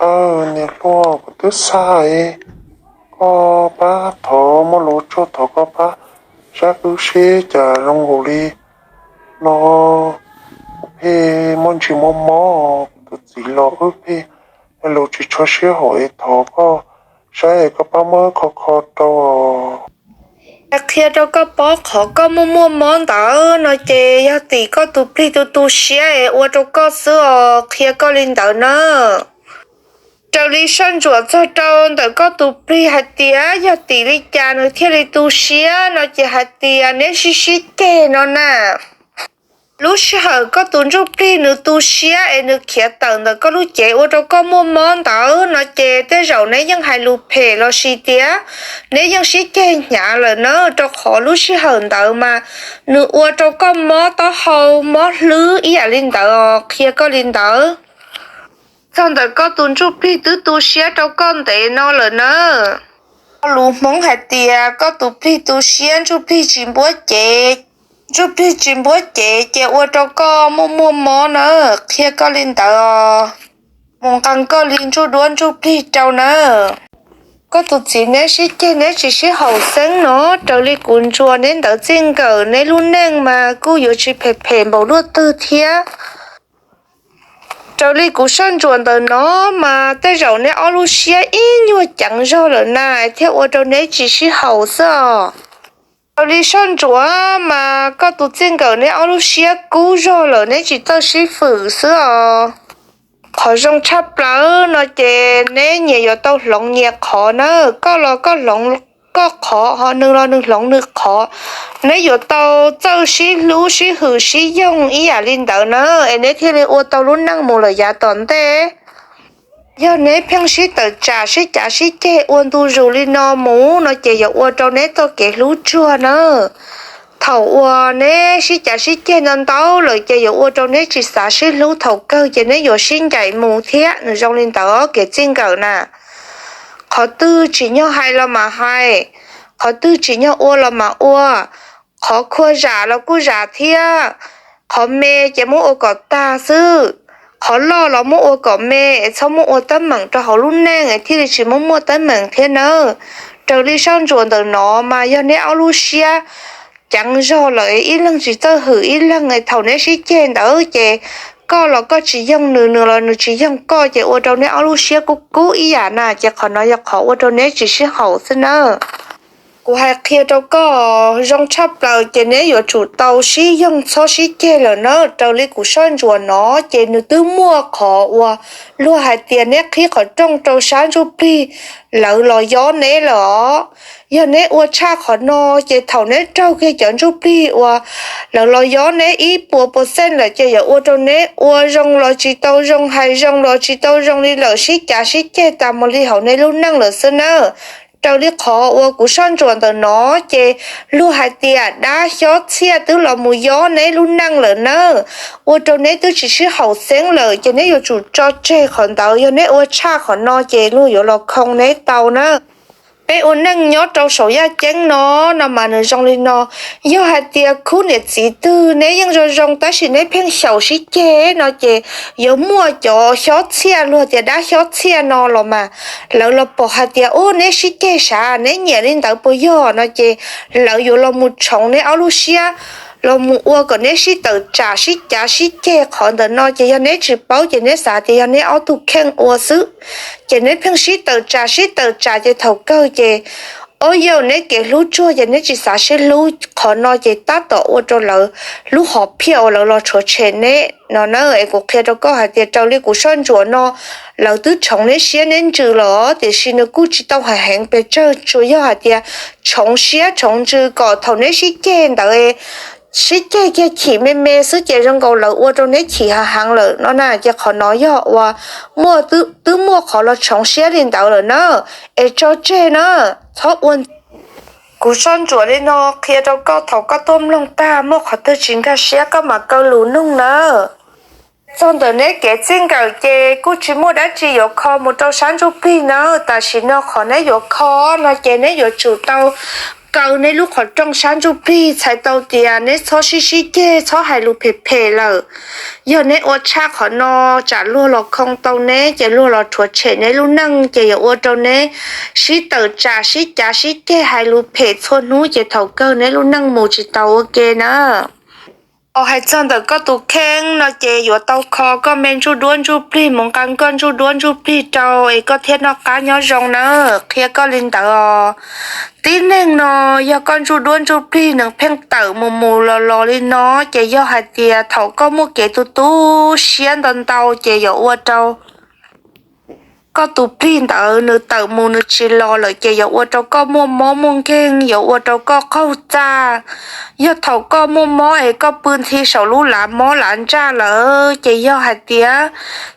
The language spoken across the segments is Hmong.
Aw, niam hluas, kuv twb xav, koj pab thov muab lus tsuag, thov koj pab saib wb seb cas zoo nkaus li no, kuv pheej muaj ntsis mob mob, kuv tus txiv los wb pheej hais lus tsis tshua sib haum es thov koj saib es koj pab muab kho kho rau. Qhia rau koj paub, qhov koj muaj muaj mob ntawd no ces yog tim koj tus plig tu tu siab es ua rau koj xwb os, qhia koj li ntawd na. Raws li soj ntsuam txog rau ntawm koj tus plig hais tias yog tim li cas nws thiaj li tu siab no ces hais tias neb sib sib ceg no na. Lub sij hawm koj tus ntsuj plig nws tu siab es nws khiav tawm ntawm koj lub cev ua rau koj muaj mob ntawd no ces tej zaum neb yeej hais lus phem los sis tias neb yeej sib ceg hnyav lawm na, rau qhov lub sij hawm ntawd mas nws ua rau koj mob taub hau mob hlwb ib yam li ntawd os, qhia koj li ntawd. Txog ntawm koj tus ntsuj plig twb tu siab rau koj ntev no lawm na. Lus Hmoob hais tias koj tus plig tu siab ntsuj plig tsis npuab cev, ntsuj plig tsis npuab cev ces ua rau koj muaj muaj mob na, qhia koj li ntawd os. Mus nqee koj li ntsuj duab ntsuj plig rau na. Koj tus txiv neb sib ceg neb tsis sib haum xeeb no, raws li kuv ntsuas neb ntawd txij nkawm neb lub neej mas kuj yuav tsis phem phem npaum luaj twg thiab. Raws li kuv soj ntsuam ntawm no mas tej zaum neb ob lub siab ib nyuag ceev zog lawm na thiaj ua rau neb tsis sib haum xwb os. Raws li soj ntsuam mas koj tus txij nkawm neb ob lub siab kub zog lawm neb tsis txawj sib fwm xwb os. Qhov zoo tshaj plaws no ces neb nyias yuav tau hloov nyias qhov na, koj los koj hloov koj qhov ho nws los nws hloov nws qhov. Neb yuav tau txawj sib hlub sib hwm sib yoog ib yam li ntawd na es neb thiaj li ua tau lub neej mus lawm yav tom ntej. Yog neb pheej sib tawm tsam sib cav sib ceg ua ntu zus li no mus no ces yuav ua rau neb txoj kev hlub tsuag na. Thaum uas neb sib cav sib ceg ntau ntau lawm ces yuav ua rau neb tsis xav sib hlub, thaum kawg ces neb yuav sib ncaim mus thiab. Nws zoo li ntawd kev txij nkawm na. Qhov twg tsim nyog hais los mas hais, qhov twg tsim nyog ua los mas ua, qhov khuam zam los kuj zam thiab. Qhov me ces muab ua kom tag xwb, qhov loj los muab ua kom me, txhob muab ua teeb meem rau hauv lub neej thiaj li tsis muaj muaj teeb meem thiab nawb. Raws li soj ntsuam ntawm no mas yog neb ob lub siab ceev zog lawm ib leeg tsis txawj hwm ib leeg, thaum neb sib ceg ntawd ces koj los koj tsis yoog nws, nws los nws tsis yoog koj ces ua rau neb ob lub siab kub kub ib yam na ces qhov no yog qhov ua rau neb tsis sib haum xwb nawb. Kuv hais qhia rau koj zoo tshaj plaws ces neb yuav tsum tau sib yoog txhob sib ceg lawm na. Raws li kuv soj ntsuam no ces nws twb muaj qhov uas luag hais tias neb qhib qhov rooj rau sab ntsuj plig lawv los yob neb lawm os. Yog neb ua tshaj qhov no ces thaum neb raug kiag cov ntsuj plig uas lawv los yob neb ib puas percent lawm ces yuav ua rau neb ua zoo los tsis tau zoo, hais zoo los tsis tau zoo li lawm, sib cav sib ceg tas mus li hauv neb lub neej lawm xwb nawb. Raws li qhov uas kuv soj ntsuam ntawm no ces luag hais tias dab xyob txhiaj twb los mus yob neb lub neej lawm nawb, ua rau neb twb tsis sib haum xeeb lawm ces neb yuav tsum tso tseg qhov ntawd. Yog neb ua tshaj qhov no ces luag yuav los khoo neb tau na. Peb ua neej nyob rau saum yaj ceeb no, no mas nws zoo li no. Yog hais tias khub niam txiv twg neb yeej zoo zoo tab sis neb pheej xyaum sib ceg no ces yuav muaj cov xyob txhiaj, luag tias dab xyob txhiaj no los mas lawv los pom hais tias ub neb sib ceg sav, neb nyiam li ntawd puas yog no ces lawv yuav los mus tshoov neb ob lub siab, los mus ua kom neb sib tawm tsam sib cav sib ceg. Qhov ntawm no ces yog neb tsis paub ces neb xav tias yog neb ob tug kheej ua xwb, ces neb pheej sib tawm tsam sib tawm tsam ces thaum kawg ces ob yawg neb kev hlub tsuag ces neb tsis xav sib hlub. Qhov no ces tab tom ua rau lawv lub hom phiaj uas lawv los tshuav tshem neb no na. Es kuv qhia rau koj hais tias raws li kuv soj ntsuam no, lawv twb tshoov neb siab neb ntsws los tiam sis nws kuj tsis tau hais heev pes tsawg, tsuas yog hais tias tshoov siab tshoov ntsws kom thaum neb sib ceg ntawd sib ceg kiag chim me me xwb ces zoo nkaus lawv ua rau neb chim hav heev lawm no na. Ces qhov no yog uas muaj, twb muaj qhov los tshoov siab li ntawd lawm na. Es tso tseg na, txhob ua. Kuv soj ntsuam li no qhia rau koj, thaum koj tuaj mloog tag muaj qhov twg tsis nkag siab koj mam kaw lus nug nawb. Txog ntawm neb kev txij nkawm ces kuj tsis muaj dab tsi yuav kho mus rau sab ntsuj plig nawb. Tam sim no qhov neb yuav kho no ces neb yuav tsum tau kaw neb lub qhov rooj sab ntsuj plig, txhais tau tias neb txhob sib sib ceg, txhob hais lus phem phem lawm. Yog neb ua tshaj qhov no, tsam luag los khoo tau neb ces luag los rhuav tshem neb lub neej ces yuav ua rau neb sib tawm tsam sib cav sib ceg hais lus phem txhua hnub ces thaum kawg neb lub neej mus tsis tau ua ke na. Ho hais txog ntawm koj tus kheej no ces yuav tau kho koj me ntsuj duab ntsuj plig mus nqa koj ntsuj duab ntsuj plig rau es koj thiaj noj qab nyob zoo na. Qhia koj li ntawd os. Tib neeg no yog koj ntsuj duab ntsuj plig nws pheej tawm mus mus los los li no ces yog hais tias thaum koj muaj kev tu tu siab ntau ntau ces yuav ua rau koj tus plig ntawd nws tawm mus nws tsis los lawm ces yuav ua rau koj muaj mob muaj nkeeg, yuav ua rau koj qaug txaj. Yog thaum koj muaj mob es koj pw nthi saum lub lav mob lav ntsaj lawm ces yog hais tias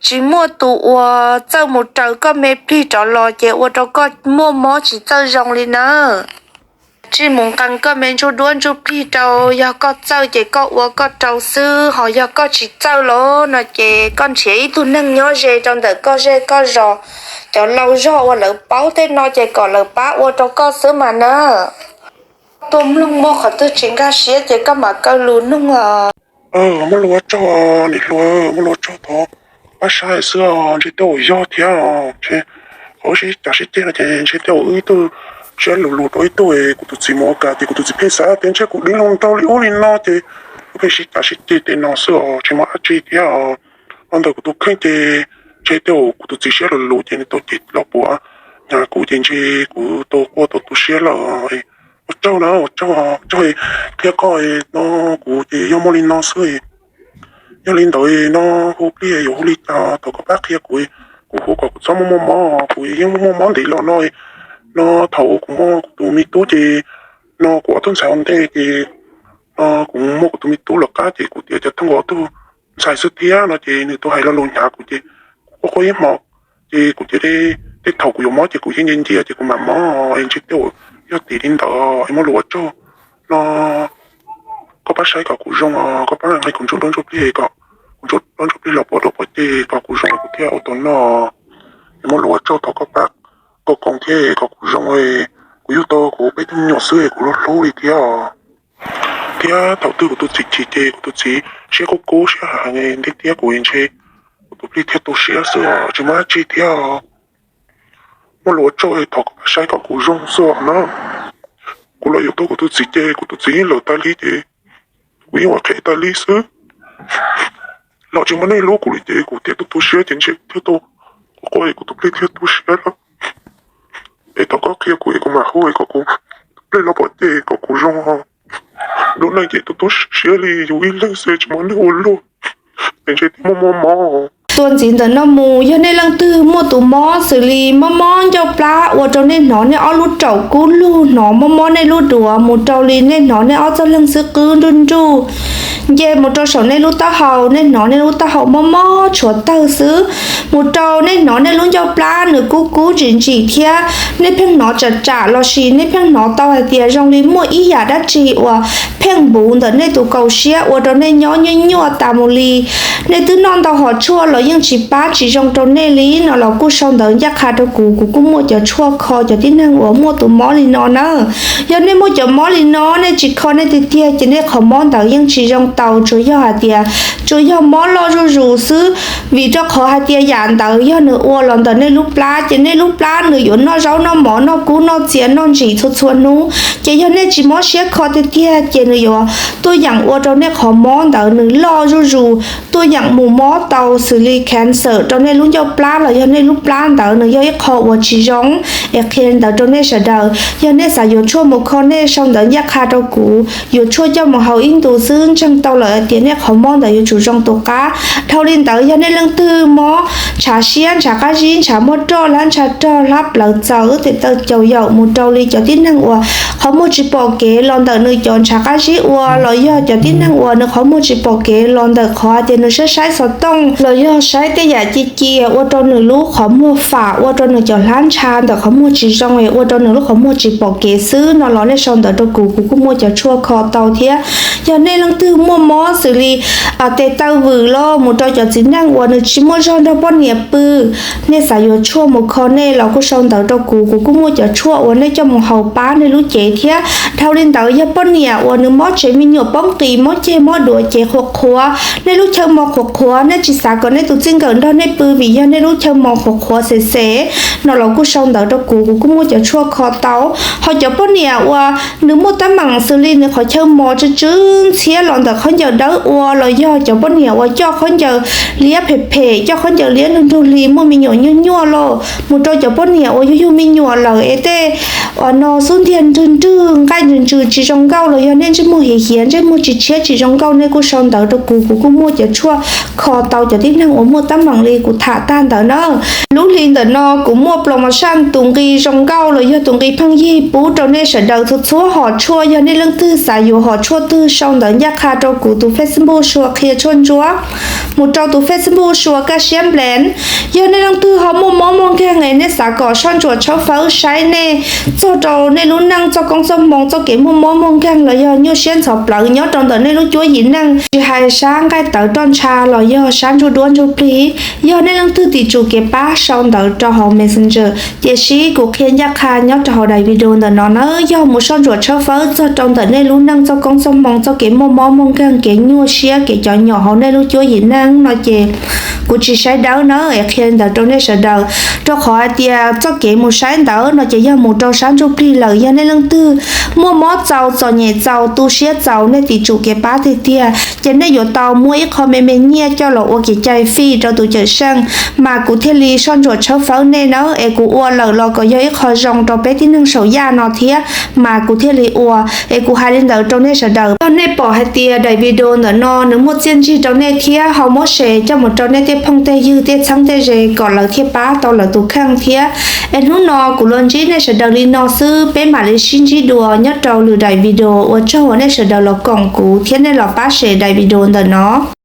tsis muaj tus uas txawj mus raws koj me plig rov los ces ua rau koj muaj mob tsis txawj zoo li nawb. Tsij mus nqa koj me ntsuj duab ntsuj plig rau, yog koj txawj ces koj ua koj rau xwb, ho yog koj tsis txawj los no ces koj nrhiav ib tug neeg nyob ze rau ntawm koj zej koj zos, cov laus zog uas lawv paub tej no ces kom lawv pab ua rau koj xwb mas na. Tuaj mloog muaj qhov twg tsis nkag siab ces koj mam kaw lus nug os. Muab lus ua tsaug, niam hluas, muab lus ua tsaug, thov pab saib xwb os, ntshe tej zaum yog thiab os. Qhov sib cav sib ceg no ces ntshe tej zaum wb ib tug siab lus lus rau ib tug, kuv tus txiv mus ua cas ces kuv tus txiv pheej xav tias ntshe kuv deev hluas nraug li ub li no ces kuv pheej sib cav sib ceg tej no xwb os, tsis muaj dab tsi thiab os. Los ntawm kuv tus kheej ces ntshe tej zaum kuv tus txiv siab lus lus ces nws tau cem los puas hnyav kuv ces ntshe kuv tau quaj tau tu siab lawm. Ua tsaug na, ua tsaug, ua tsaug qhia koj no, kuv ces yog muaj li no xwb. Yog li ntawd no, hu plig yuav hu li cas thov koj pab qhia kuv, kuv hu kom kuv txhob muaj muaj mob, kuv yeej muaj muaj mob ntev los no. No thaum kuv muaj kuv tus me tub ces, no kuv ob tug ntxhais ua ntej ces, no kuv muaj kuv tus me tub lawv qab ces kuv tias cov thooj nkaus ob tug ntxhais xwb thiab no ces nws tau hais lo lus hnyav kuv ces kuv quaj quaj ib hmos ces kuv tias tej thaum kuv yuav mob ces kuv yeej ncia ncia ces kuv mam mob, es ntshe tej zaum yog tim li ntawd es muab lus ua tsaug no. Koj pab saib kom kuv zoo, koj pab nqa kuv ntsuj duab ntsuj plig, kom kuv ntsuj duab ntsuj plig los pov rau pov ceg kom kuv zoo kuv thiaj ua tau noj. Es muab lus ua tsaug thov koj pab koom koom thiab kom kuv zoo, kuv yug tau kuv peb tug me nyuam xwb kuv hlub hlub li thiab. Thiab thaum twg kuv tus txiv chim ces kuv tus txiv siab kub kub siab heev ntiab ntiab kuv ntshe kuv tus plig thiaj tu siab xwb os, tsis muaj dab tsi thiab. Muab lus ua tsaug thov koj pab saib kom kuv zoo xwb na. Kuv los yuav tau kuv tus txiv ces kuv tus txiv yeej lawm tas li ces kuv yeej ua qhev tas li xwb. Los tsis muaj neeg hlub kuv li ces kuv thiaj tu tu siab ces ntshe thiaj tau quaj quaj es kuv tus plig thiaj tu siab lawm. Es thov koj qhia kuv es kuv mam hu es kom kuv tus plig los pov ceg kom kuv zoo. Lub neej ces tu tu siab li yus ib leeg xwb tsis muaj neeg ua luaj, es ntshe thiaj muaj muaj mob. Tuaj ntxiv ntawm no mus yog nej leej twg muaj tus mob xws li mob mob ncauj plab ua rau nej hnov nej ob lub raum kub lug, hnov mob mob nej lub duav, mus rau li nej hnov nej ob txoj leeg xwb qwb nruj nruj, nce mus rau saum nej lub taub hau, nej hnov nej lub taub hau mob mob tshuav tawg xwb, mus rau nej hnov nej lub ncauj plab nws kub kub ntsim ntsim thiab nej pheej hnov tsam tsam lossis nej pheej hnov tau hais tias zoo li muaj ib yam dab tsi uas pheej npuv ntawm nej tus kaus siab ua rau nej nyob nyuaj nyuaj tas mus li. Nej twb noj ntau hom tshuaj los yeej tsis pab tsis zoo rau nej li no los kuj sau ntawv ncaj qha rau kuv, kuv kuj muaj cov tshuaj kho cov tib neeg uas muaj tus mob li no na. Yog nej muaj cov mob li no nej tsis kho nej tiag tiag ces nej qhov mob ntawd yeej tsis zoo tau, tsuas yog hais tias tsuas yog mob loj zuj zus xwb, vim rau qhov hais tias yam ntawd yog nws ua los ntawm nej lub plab ces nej lub plab nws yuav noj zaub noj mov noj kub noj txias noj ntsim txhua txhua hnub. Ces yog nej tsis mob siab kho tiag tiag ces nws yuav tuaj yeem ua rau nej qhov mob ntawd nws loj zuj zus, tuaj yeem mus mob tau xws li cancer rau nej lub ncauj plab los yog nej lub plab ntawd nws yog ib qho uas tsis zoo. Es qhia ntawd rau nej sawv daws, yog nej xav yuav tshuaj mus kho nej sau ntawv ncaj qha rau kuv, yuav tshuaj coj mus haus ib ntus xwb ntseeg tau lawm hais tias nej qhov mob ntawd yuav tsum zoo tus qab. Dhau li ntawd yog nej leej twg mob ntshav siab ntshav qab zib ntshav muaj roj hlab ntsha rog hlab plawv txaws wb tes taw caus yaum mus rau li cov tib neeg uas qhov muag tsis pom kev los ntawm nws cov ntshav qab zib ua los yog cov tib neeg uas nws qhov muag tsis pom kev los ntawm qhov hais tias nws saib saib xov tooj los yog saib tej yam cia cia ua rau nws lub qhov muag fam ua rau nws cov hlab ntsha ntawm qhov muag tsis zoo es ua rau nws lub qhov muag tsis pom kev xwb no los nej sau ntawv rau kuv, kuv kuj muaj cov tshuaj kho tau thiab. Yog nej leej twg muaj mob xws li tes taw vwm los mus rau cov txiv neej uas nws tsis muaj zog nrog poj niam pw, nej xav yuav tshuaj mus kho nej los kuj sau ntawv rau kuv, kuv kuj muaj cov tshuaj uas nej coj mus haus pab nej lub cev thiab. Dhau li ntawd yog poj niam uas nws mob tsev me nyuam poob qis, mob ceg mob duav, cev qhuav qhuav, nej lub chaw mos qhuav qhuav, nej tsis xav kom nej tus txij nkawm nrog nej pw vim yog nej lub chaw mos qhuav qhuav xem xem no los kuj sau ntawv rau kuv, kuv kuj muaj cov tshuaj kho tau. Ho cov poj niam uas nws muaj teeb meem xws li nws qhov chaw mos tsw tsw ntxhiab los ntawm khaub ncaws dawb ua los yog cov poj niam uas coj khaub ncaws liab phem phem, coj khaub ncaws liab nrug nrug hli, muaj me nyuam nyuaj nyuaj los mus rau cov poj niam uas yug yug me nyuam lawm es tej uas no xub ntiag nrwg nrwg, nqaij ntsws ntsws tsis zoo nkauj los yog nej ntsej muag hiav hiav, ntsej muag tsis tshiab tsis zoo nkauj, nej kuj sau ntawv rau kuv, kuv kuj muaj cov tshuaj kho tau cov tib neeg uas muaj teeb meem li kuv tham tag ntawd na. Lub hli ntawm no kuv muaj promotion tus nqi zoo nkauj los yog tus nqi pheej yig pub rau nej sawv daws txhua txhua hom tshuaj. Yog nej leej twg xav yuav hom tshuaj twg sau ntawv ncaj qha rau kuv tus Facebook Sua Qhia Tshuaj Ntsuab mus rau tus Facebook Sua Kaj Siab Nplees. Yog nej leej twg ho muaj mob muaj nkeeg es nej xav kom soj ntsuam tshawb fawb saib nej txog rau nej lub neej txoj koob txoj hmoo, txoj kev muaj mob muaj nkeeg los yog nyuaj siab ntxhov plawv nyob rau ntawm nej lub cuab yim neej, tsis hais sab nqaij tawv roj ntsha los yog sab ntsuj duab ntsuj plig, yog nej leej twg tim tsum kev pab sau ntawv rau hauv Messenger, tiam sis kuv qhia ncaj qha nyob rau hauv daim video ntawm no na. Yog mus soj ntsuam tshawb fawb txog rau ntawm nej lub neej txoj koob txoj hmoo, txoj kev muaj mob muaj nkeeg, kev nyuaj siab, kev cov nyom hauv nej lub cuab yim neej no ces kuv tsis saib dawb na es qhia ntawd rau nej sawv daws. Rau qhov hais tias txoj kev mus saib ntawd no ces yog mus rau sab ntsuj plig lawm. Yog nej leej twg muaj mob txaus, txom nyem txaus, tu siab txaus, nej tim tsum kev pab tiag tiag ces nej yuav tau muab ib qho me me nyiaj coj los ua kev cai fij rau tus cawm seej, mas kuv thiaj li soj ntsuam tshawb fawb nej na. Es kuv ua lawm los kom yog ib qho zoo rau peb tib neeg saum yaj no thiab mas kuv thiaj li ua. Es kuv hais li ntawd rau nej sawv daws. Yog nej pom hais tias daim video ntawm no nws muaj txiaj ntsig rau nej thiab ho muab share coj mus rau nej tej phooj tej ywg, tej txheeb tej ze kom lawv thiaj pab tau lawv tus kheej thiab. Es hnub no kuv los ntsib nej sawv daws li no xwb, peb mam li sib ntsib dua nyob rau lwm daim video. Ua tsaug uas nej sawv daws los koom kuv thiab nej los pab share daim video ntawm no.